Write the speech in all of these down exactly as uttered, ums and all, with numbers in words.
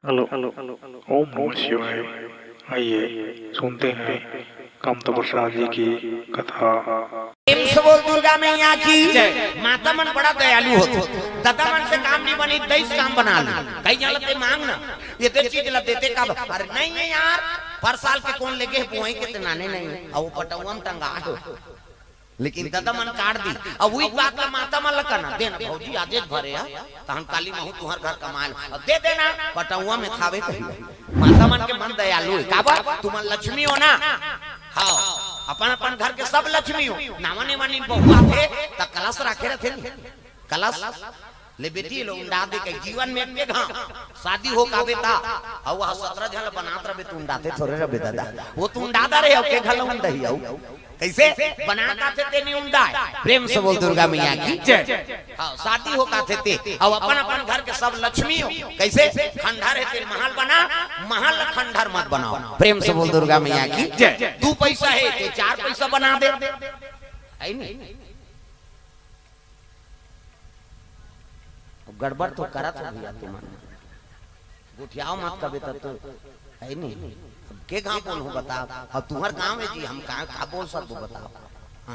Hello. ओम नमः शिवाय। आइए, सुनते हैं कामता प्रसाद जी की कथा। प्रेम से बोल दुर्गा मैया की जय। माता मन बड़ा दयालु होथे। ददा मन से काम नहीं बनी, दई से काम बना ले। कई झन ल ते मांग ना, ये दे चीज ला देते का ब-, अरे नहीं है यार, पर साल के कोन लेगे हे, बुआई के ते नाने नहीं है। अउ वो पटउवा म टंगा हे। लेकिन ददा मन काट दी। अब वही बात ला माता मन ला कहना, "देना भौजी, आजेच भरे हा, तहन काली महू तुहर घर कमाए ल, अब दे देना, पटउवा में खावे कही।" माता मन के मन दयालु हे, काबर? तुमन लक्ष्मी हो ना। हाँ, अपन अपन घर के सब लक्ष्मी हो। नावा नेवा नी बहू आथे, त कलश राखे रथे नी। कलश ले बेटी, लो उंडा दे के जीवन में के घाव। शादी हो का बेटा, अउ वह सतरा झन बनात रहे, तू उंडाते थोरे रहे दादा। वो तू उंडा दा रे, अउ के घलो उंडही अउ। कइसे? बनात आथे ते नी उंडाय। प्रेम से बोल दुर्गा मैया की जय। हाँ, शादी हो का थे ते, अउ अपन अपन घर के सब लक्ष्मी हो। कइसे? खंडहर हे ते महल बना, महल खंडहर मत बनाओ। प्रेम से बोल दुर्गा मैया की जय। दू पैसा हे ते चार पैसा बना दे। है नी? अब गड़बड़ तो करत हो भैया तुमन। गोठियाव मत कबे तब तो, है नी? अब के गाँव बोलहूँ बताव? अब तुहर गाँव हे जी, हम का, का बोल सकबो बताव?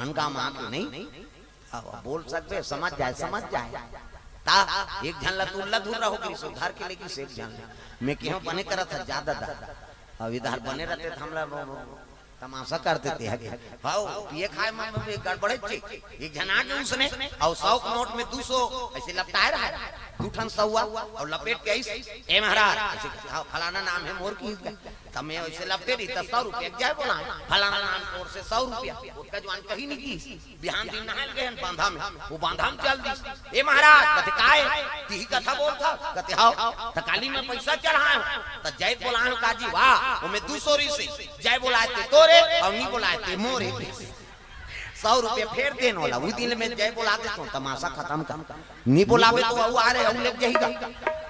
आन गाँव म आके नहीं? अब बोल सकबे, समझ जाए, समझ जाए। ता एक झन ला दुल्ला धुर्रा हो गिस, धर के लेगिस एक झन ला। मैं केहेंव बने करत हस, जा ददा। अब इधर बने रहते त हमला तमाशा कर देते हैं। हाव, पिए खाए में भी गड़बड़े चीज। एक झन आगे उसने, अउ सौ के नोट में दू सौ अइसे लपटाए रहा, दू ठन सौवा, अउ लपेट के अइसे, "ए महाराज," अइसे, "हाँ, फलाना नाम हे मोर की।" त मैं अइसे लपटे रही, त सौ रुपया के जय बोलाय, फलाना नाम के ओर से सौ रुपया। ओतका जुवान कहीं नहीं की। बिहान दिन नहाय ल गेन बांधा में, वो बांधा में चल दिस। "ए महाराज," कथे, "काय? तिही कथा बोलथव?" कथे, "हाव।" "त काली मैं पैसा चढ़ाय हंव, त जय बोलाय हंव काजी, वाह, ओमे दू सौ रिहिसे, जय बोलाय ते तोरे, अउ नी बोलाय ते मोरे।" सौ रुपया फेर देन ओला, उही दिन ले मैं जय बोला देथंव, तमाशा खतम कर। नी बोलाबे त अउ आ रे, अउ लेग जाही गा।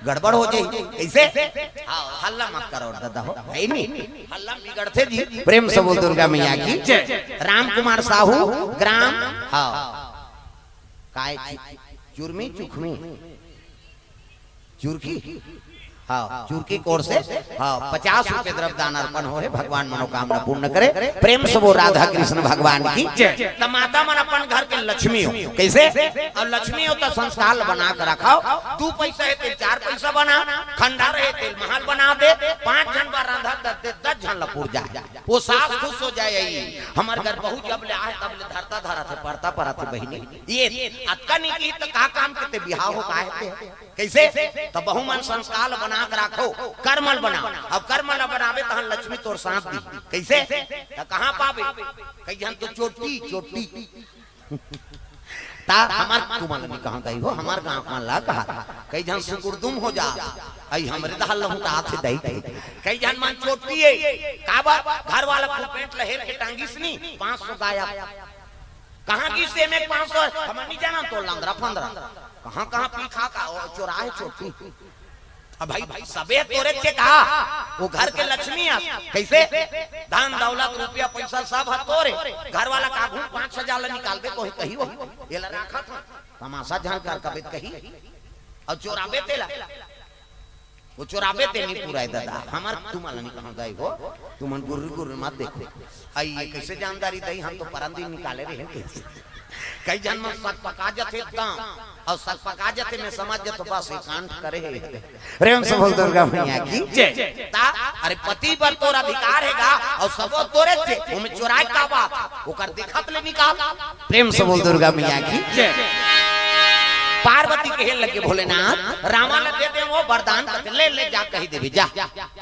गड़बड़ हो जाही। कइसे? हाँ, हल्ला मत करो दादा हो, है नी? हल्ला बिगड़थे जी। प्रेम से बोल दुर्गा मैया की जय। राम कुमार साहू, ग्राम, हाँ। काय चु-, चुरमी, चुखमी, चुरकी, हाँ, चुरकी कोर से, हाँ, पचास रुपये द्रव्य दान अर्पण होहे, भगवान मनोकामना पूर्ण करे। प्रेम से बोल राधा कृष्ण भगवान की जय। त माता मन अपन घर के लक्ष्मी हो, कइसे? अउ लक्ष्मी हो त संस्कार ल बना के रखव। दू पैसा हे ते चार पैसा बना, खंडहर हे ते महल बना दे, पांच झन बर रांधा त दे, दस झन ल पुर जाए। वो सास खुश हो जाए, "अई, हमर घर बहू जब ले आहे, तब ले धरता धरत हे, परता परत हे बहिनी। ये अतका नी की त का काम के ते बिहाव हो काहे ते?" कइसे? त बहू मन संस्कार ल बना के राखो, कर्म ल बनाव। अब कर्म ल बनाबे तहन लक्ष्मी तोर साथ दी। कइसे? त कहाँ पाबे? कई झन तो चोटी, चोटी। त हमर तुमन ल नी कहंव दाई हो, हमर गाँव मन ल कहत। कई झन सुकुरदुम हो जात। अई हमरे दहा ल लहुटात हे दाई ते। कई झन मन चोटी हे। काबर? घर वाला खूब पेंट ल हेर के टांगिस नी, पाँच सौ गायब। कहाँ गिस एमे पाँच सौ? हमन नी जानन, तो लंदरा फंदरा। कहाँ, कहाँ पी खा का, ओ, चोराहे चोटी। अब भाई, भाई, सबे तोरे चे का? वो घर के लक्ष्मी अस। कइसे? धन, दौलत, रुपया, पैसा सब ह तोरे। घर वाला का घूम पाँच हजार ला निकालबे, कोई कही हो, "एला राखत हंव, तमाशा झन कर," कबे त कही। अउ चोराबे तेला। वो चोराबे ते नी पुराय दादा, हमर तुमन ल नी कहंव दाई हो, तुमन गुर्री गुर्री मत देखो। अई ये कइसे जानदारी दाई, हम तो परन दिन निकाले रहेन कइसे। कई झन मन सक पका जथे एकदम, अउ सक पका जथे मैं समझ जथंव बस एकांत करे हे। प्रेम से बोल दुर्गा मैया की जय। ता, अरे पति बर तोर अधिकार हे गा, अउ सबो तोरे चे, ओमे चोराय का बात, ओकर देखत ले निकाल। प्रेम से बोल दुर्गा मैया की जय। पार्वती कहे लगे, "भोलेनाथ, रावण ल दे देंव वरदान, कथे, 'ले, ले जा, कहि देबे, जा।'"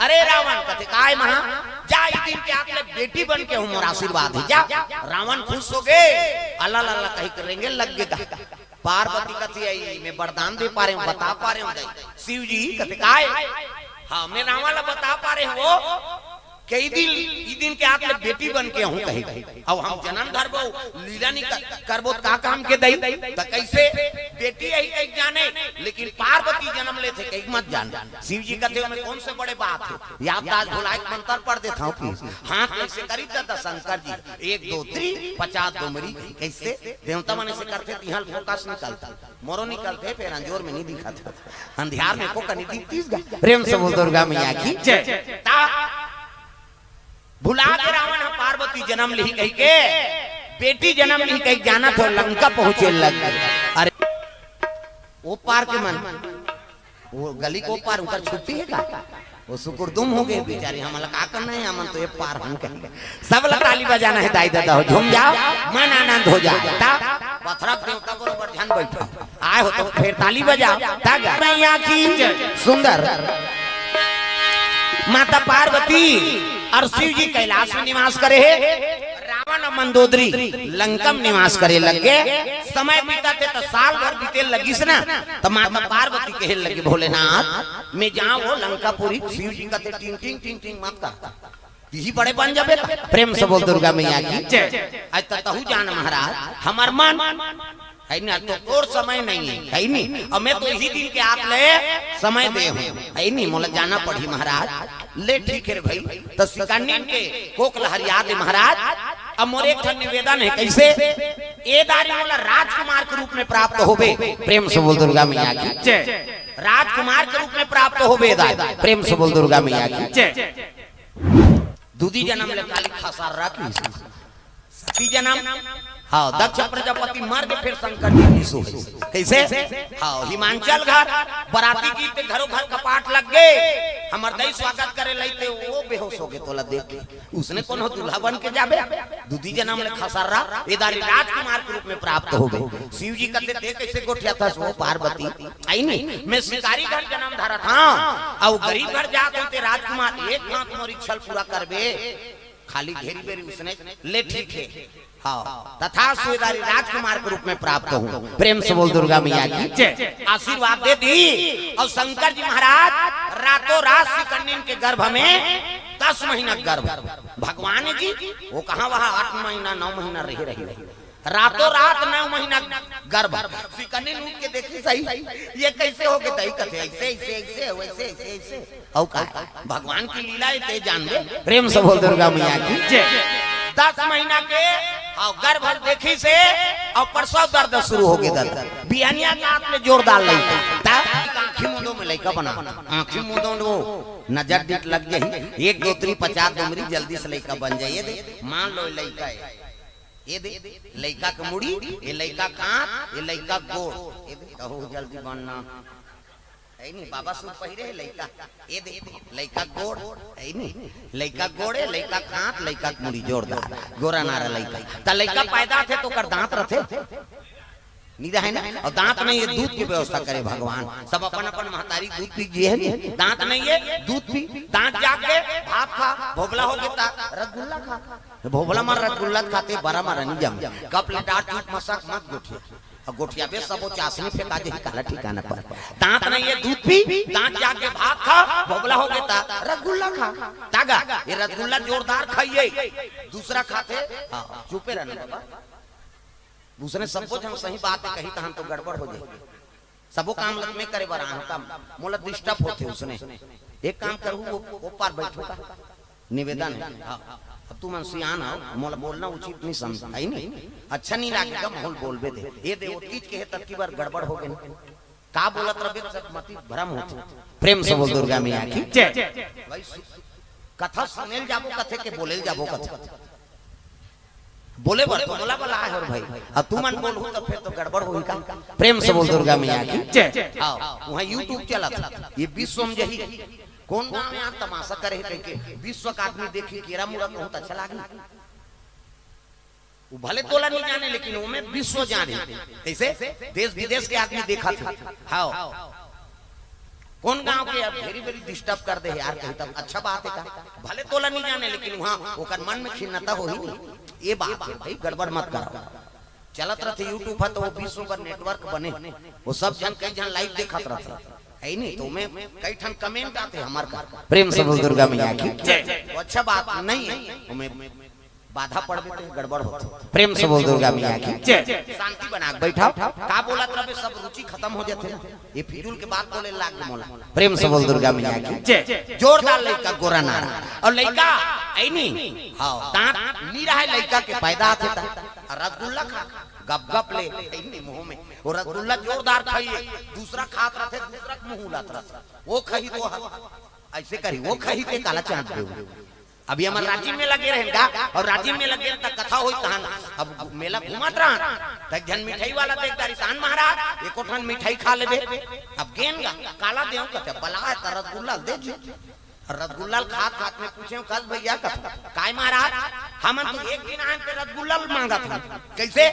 "अरे रावण," कथे, "काय महा?" "जा, ए दिन के आके ले बेटी बन के हूँ, मोर आशीर्वाद हे, जा।" रावण खुश हो गे, "अल्ला, अल्ला, अल्ला," कहि के रेंगे लग गे गा। पार्वती कथे, "अई, मैं वरदान दे पारेंव, बता पारेंव दाई।" शिव जी कथे, "काय?" "हाँ, मैं रावण ल बता पारेंव वो, कई दिन, ई दिन के आत ले बेटी बन के हूँ कही। अब हम जन्म धरबो, लीला नहीं कर, करबो त का काम के दई? त कैसे? बेटी यही कही जाने, लेकिन पार्वती जन्म लेथे कही मत जान। शिव जी कहते, "ओमे कौन से बड़े बात है, याददाश्त भुलाए के मंत्र पढ़ देता हूँ।" प्लीज हाथ कैसे करी त शंकर जी, एक दो त्री, पचास दो मरी। कैसे? देवता मने से करथे, तिहां फोकस निकलता, मोरो निकलथे, फिर अंजोर में नहीं दिखा था, अंधियार में को कनी दिखतीस गा। प्रेम से बोल दुर्गा मैया की जय। ता भुला के रावण ह पार्वती जन्म लिही कही के, बेटी जन्म लिही कही, जाना थो लंका पहुंचे लग गए। अरे ओ पार के मन, वो गली को पार, उनकर छुट्टी है का? वो सुकुर दुम हो गए बेचारे, हमला का करना है, हमन तो ये पार हम कहेंगे। सब ला ताली बजाना है दाई दादा हो, झूम जाओ, मन आनंद हो जाए। ता पथरा देवता बरोबर झन बैठा आए हो तो फिर ताली बजाओ। ता गा मैया की सुंदर माता पार्वती और शिव जी कैलाश में निवास करे है, रावण और मंदोदरी लंका में निवास करे लग गए। समय बीता थे तो साल भर बीते लगिस ना, तो माता पार्वती कहे लगे, "भोलेनाथ, मैं जाऊं वो लंकापुरी?" शिव जी कहते, "टिंग टिंग टिंग टिंग मत कर, तिही बड़े बन जाबे।" प्रेम से बोल दुर्गा मैया की जय। आज त तहु जान महाराज, हमर मन है ना, तो तोर समय नहीं है, है नी? और मैं तो यही दिन के आत ले समय दे हूँ, है नी? मोला जाना पड़ी महाराज। ले ठीक है रे भाई, तो सिकंदन के कोख ल हरिया दे महाराज। अब मोर एक ठन निवेदन है, कैसे? ए दारी मोला राजकुमार के रूप में प्राप्त होबे। प्रेम से बोल दुर्गा मैया की जय। राजकुमार के रूप में प्राप्त होबे दारी। प्रेम से बोल दुर्गा मैया की जय। दूधी जन्म ले काली खसार रख ली। सती जन्म, हाँ, दक्ष प्रजापति मर के फिर शंकर जी की सो। कैसे? हाँ, हिमांचल घर, बराती गीत के घरों घर कपाट लग गए। हमर दई स्वागत करे लई ते वो बेहोश हो गए तोला देख के। उसने कौन हो दूल्हा बन के जाबे? दूधी जन्म ले खसर्रा, ए दारी राजकुमार के रूप में प्राप्त हो गए। शिव जी कहते थे कैसे गोठिया था सो पार्वती? आई नहीं, मैं शिकारी घर जन्म धरा था, और गरीब घर जात होते राजकुमार एक हाथ मोर इच्छा पूरा करबे। खाली घेरी बेरी उसने ले ठीक है। हाँ, तथा सुवेदारी राजकुमार के रूप में प्राप्त हूँ। प्रेम से बोल दुर्गा मैया की जय। आशीर्वाद दे दी और शंकर जी महाराज रातों रात सिकंदन के गर्भ में दस महीना गर्भ। भगवान जी वो कहाँ वहाँ आठ महीना नौ महीना रहे रही, रातों रात नौ महीना गर्भ। सिकंदन उठ के देखी सही, ये कैसे हो गए? दही कथे ऐसे ऐसे ऐसे वैसे ऐसे ऐसे। और का भगवान की लीला है ते जान दे। प्रेम से बोल दुर्गा मैया की जय। दस महीना के और गर्भ देखी से और प्रसव दर्द शुरू हो गए। दर्द बिहनिया के हाथ में जोरदार लइका। ता आँखी मुंदो में लइका बना, आँखी मुंदो वो नजर डिट लग गई। एक दो त्री पचास दो मरी जल्दी से लइका बन जाए। ये दे मान लो लइका है, ये दे लइका के मुड़ी, ये लइका कांत, ये लइका गोड़, ये दे कहो जल्दी बनना। है नी, बाबा सूट पहिरे है लइका। ए दे, लइका गोड़, है नी, लइका गोड़े, लइका कांत, लइका मुड़ी जोरदार, गोरा नारा लइका। त लइका पैदा थे तो ओकर दांत रथे, नी रहे ना, और दांत नहीं है, दूध की व्यवस्था करे भगवान। सब अपन अपन महतारी दूध पी जिए है नी, दांत नहीं है, दूध पी, दांत जाग गए, भात खा, भोबला हो गए ता रसगुल्ला खा, भोबला मार रसगुल्ला खाते बरा मारा नहीं जम, कप ले डांट चुप मसक मत गोठिया। अब गोठियाबे सबो चासनी फेंका जही काला ठिकाना पर। दांत नहीं है दूध पी, दांत जाके भात खा, भोबला हो गए ता रसगुल्ला खा। तागा ये रसगुल्ला जोरदार खाइए, दूसरा खाते हाँ, चुपे रहना बाबा। दूसरे सबो जन सही बात कही तहन तो गड़बड़ हो जाए। सबो काम लग में करे बर आन काम मोला डिस्टर्ब होते उसने। एक काम करू वो, वो पार बैठो का निवेदन है। हाँ। अब तू मन सियान हो, मोला बोलना उचित नहीं समझ आई नहीं। अच्छा नहीं लागेगा माहौल बोलबे दे। ये दे वो तीज के है तब की बार गड़बड़ हो गए। का बोलत रबे सब मती भ्रम होते। प्रेम से बोल दुर्गा मैया की जय। भाई सु- कथा सुनेल जाबो कथे के बोलेल जाबो कथे। बोले बर तो बोला बला है और भाई, अब तू मन बोलहू तो फिर तो गड़बड़ होही का। प्रेम से बोल दुर्गा मैया की जय। आओ वहाँ YouTube चला था, ये विश्व में जही कौन गांव में आप तमाशा करे है कह के विश्व का आदमी देखी केरा मुड़ा कहूँ तो अच्छा लागी। वो भले तोला नहीं जाने लेकिन वो में विश्व जाने। कैसे? देश विदेश के आदमी देखा था। हाँ कौन गांव के अब very very disturb कर दे यार कहीं तब अच्छा बात है का? भले तोला नहीं जाने लेकिन वहाँ ओकर मन में खिन्नता हो ही नहीं। ये बात है भाई, गड़बड़ मत करो। चलत रहते YouTube पर तो वो विश्व पर नेटवर्क बने, वो सब जन कई जन लाइव देखत रहते। है नहीं तो मैं कई ठन कमेंट आथे हमर का। प्रेम से बोल दुर्गा मैया की। जय। वो अच्छा बात नहीं है, ओमे बाधा पड़बे ते गड़बड़ होथे। प्रेम से बोल दुर्गा मैया की। जय। शांति बना के बैठा। का बोलत रहे, सब रुचि खत्म हो जाथे ना। ये फिजूल के बात बोले लाग मोला। प्रेम से बोल दुर्गा मैया की। जय। जोरदार लइका गोरा नारा। अउ लइका ऐनी, हाँ, दांत नी रहे लइका के, पैदा आथे ता। अउ रसगुल्ला खा, गप गप ले, ऐनी मुंह में। वो रसगुल्ला जोरदार खाइए, दूसरा खात रथे, दूसरा के मुंह उलात रथे। वो खही तो ह-, ऐसे करी, वो खही ते काला चांट दे। अभी हमर राजिम मेला गे रहेन गा, अउ राजिम मेला गे त कथा होई तहन। अब मेला घूमत रहन, त एक झन मिठाई वाला देख डारिस, "आन महाराज, एको ठन मिठाई खा लेबे।" अब गेन गा, "काला देव?" कथे, "बला है त रसगुल्ला दे जी।" रसगुल्ला ल खात खात में पूछेंव, "कस भैया?" कथे, "काय महाराज, हमन तो एक दिन आन ते रसगुल्ला ल मांगत हन।" कइसे?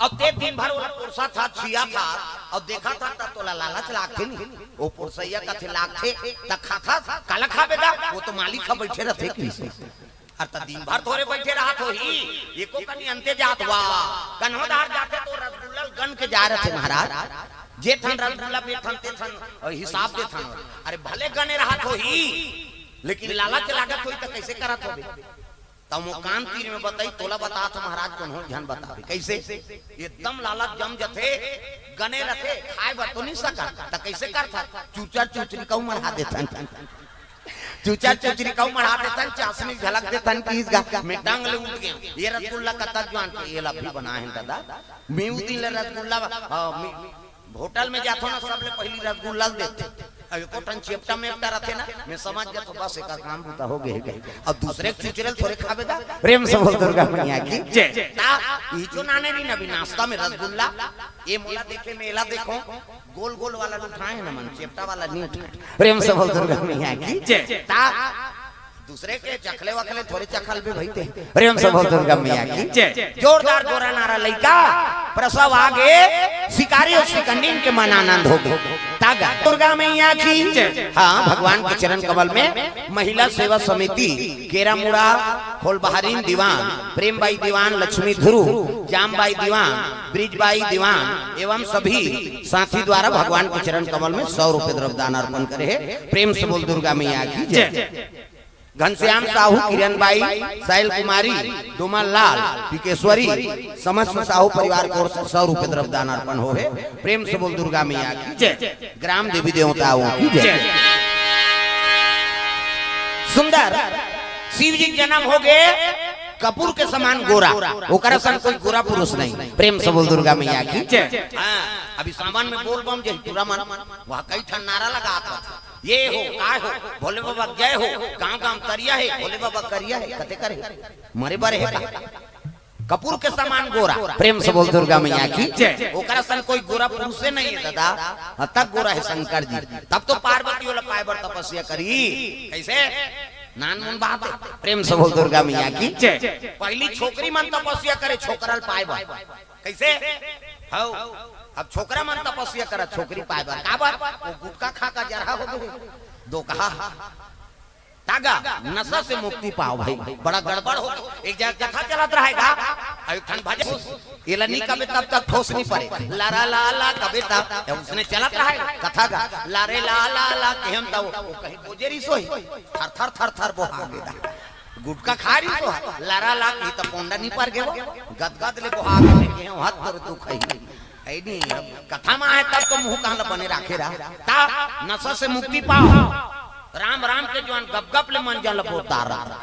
अब ते दिन भर ओला पोरसत हस, छियात हस, अउ देखत हस त तोला लालच लागथे नी। ओ पोरसइया कथे लागथे, त खाथस, काला खाबे गा? वो तो मालिक ह बइठे रथे कइसे। अरे त दिन भर थोरे बइठे रहत होही, एको कनी अंते जात वा। कन्हो धार जाथे तो रसगुल्ला ल गन के जा रथे महाराज। जे ठन रसगुल्ला बे ठन ते ठन, अउ हिसाब दे ठन। अरे भले गने रहत होही, लेकिन लालच लागत होही त कइसे करत होबे? त मोर कान तीर में बताई, तोला बतात हंव महाराज, कोनो झन बताबे। कइसे? एकदम लालच जम जथे, गने रथे, खाए बर तो नी सकत, त कइसे करथस? चुचर चुचरी कहूं मढ़ा देथन। चुचर चुचरी कहूं मढ़ा देथन, चासनी झलक देथन कि इस गा, मैं टंग ले उठ गेंव। ये रसगुल्ला कतक जुवान के, ये ला भी बनाए हन दादा। मैं उ दिन ले रसगुल्ला, हाँ, मैं होटल में जाथंव ना, सबले पहिली रसगुल्ला ल देथे। अब एको ठन चेपटा मेपटा रथे ना, मैं समझ जाथंव, बस एकर काम बूता हो गे हे। अब दूसरे के चुचरे ल थोरे खाबे गा। प्रेम से बोल दुर्गा मैया की। जय। ता, ई जो नाने रहिन अभी नाश्ता में रसगुल्ला, ये मोला देखे, मैं एला देखंव, गोल गोल वाला ल उठाए ना मन, चेपटा वाला नी उठाए। प्रेम से बोल दुर्गा मैया की। जय। ता, दूसरे के चखले वखले थोरे चखल बे भई ते। प्रेम से बोल दुर्गा मैया की। जय। जोरदार गोरा नारा लइका, प्रसव आगे, शिकारी अउ शिकंडी के मन आनंद होगे। तागा दुर्गा मैया की। जय। हाँ, भगवान के चरण कमल में महिला सेवा समिति, केरामुड़ा, खोलबहारिन दीवान, प्रेमबाई दीवान, लक्ष्मी ध्रुव, जामबाई दीवान, ब्रिजबाई दीवान एवं सभी साथी द्वारा भगवान के चरण कमल में सौ रुपये द्रव्य दान अर्पण करे हे। प्रेम से बोल दुर्गा मैया की जय। जय। घनश्याम साहू, किरण बाई, शैल कुमारी, डोमन लाल, टिकेश्वरी, समस्त साहू परिवार की ओर से सौ रुपये द्रव्य दान अर्पण होहे। प्रेम से बोल दुर्गा मैया की जय। ग्राम देवी देवताओं की जय। जय। सुंदर, शिव जी के जन्म होगे कपूर के समान गोरा, ओकर असन कोई गोरा पुरुष नहीं। प्रेम से बोल दुर्गा मैया की जय। हाँ, अभी सावन में बोल बम जही पूरा मन, वहाँ कई ठन नारा लगात रथे। ये हो, काय हो, भोले बाबा जय हो, गांव गांव तरिया हे, भोले बाबा करिया हे, कते करे, मरे बरे हे का? कपूर के समान गोरा। प्रेम से बोल दुर्गा मैया की जय। ओकरा सन कोई गोरा पुरुषे नहीं है दादा, हतक गोरा है शंकर जी। तब तो पार्वती ओला पाए बर तपस्या करी। कैसे? नान मुन बात है। प्रेम से बोल दुर्गा मैया की जय। पहली छोकरी मन तपस्या करे छोकरा ल पाए बर। कैसे? हौ, अब छोकरा मन तपस्या करत छोकरी पाए बर। काबर? वो गुटखा खा का जरहा हो गए। दो कहा, तागा, नशा से मुक्ति पाओ भाई। बड़ा गड़बड़ हो। एक जगह कथा चलत रहेगा, अब एक ठन भजन, एला नी कबे तब तक ठोस नी परे। ला रा ला ला कबे तब, ए उसने चलत रहे कथा का। ला रे ला ला ला केहन तब, वो कहीं गोजेरी सोही। थर थर थर थर बोहा गेदा। गुटखा खा रही तो, ला रा ला कही त पोंडा नी पर गेवो। गदगद ले बोहा गेवो, हाथ तोर दुख है। ऐ नी, अब कथा में आए तब तो मुंह कान ला बने राखे रहा। ता नशा से मुक्ति पाओ। राम राम के जुवान गप गप ले मन जल बोलता रहा।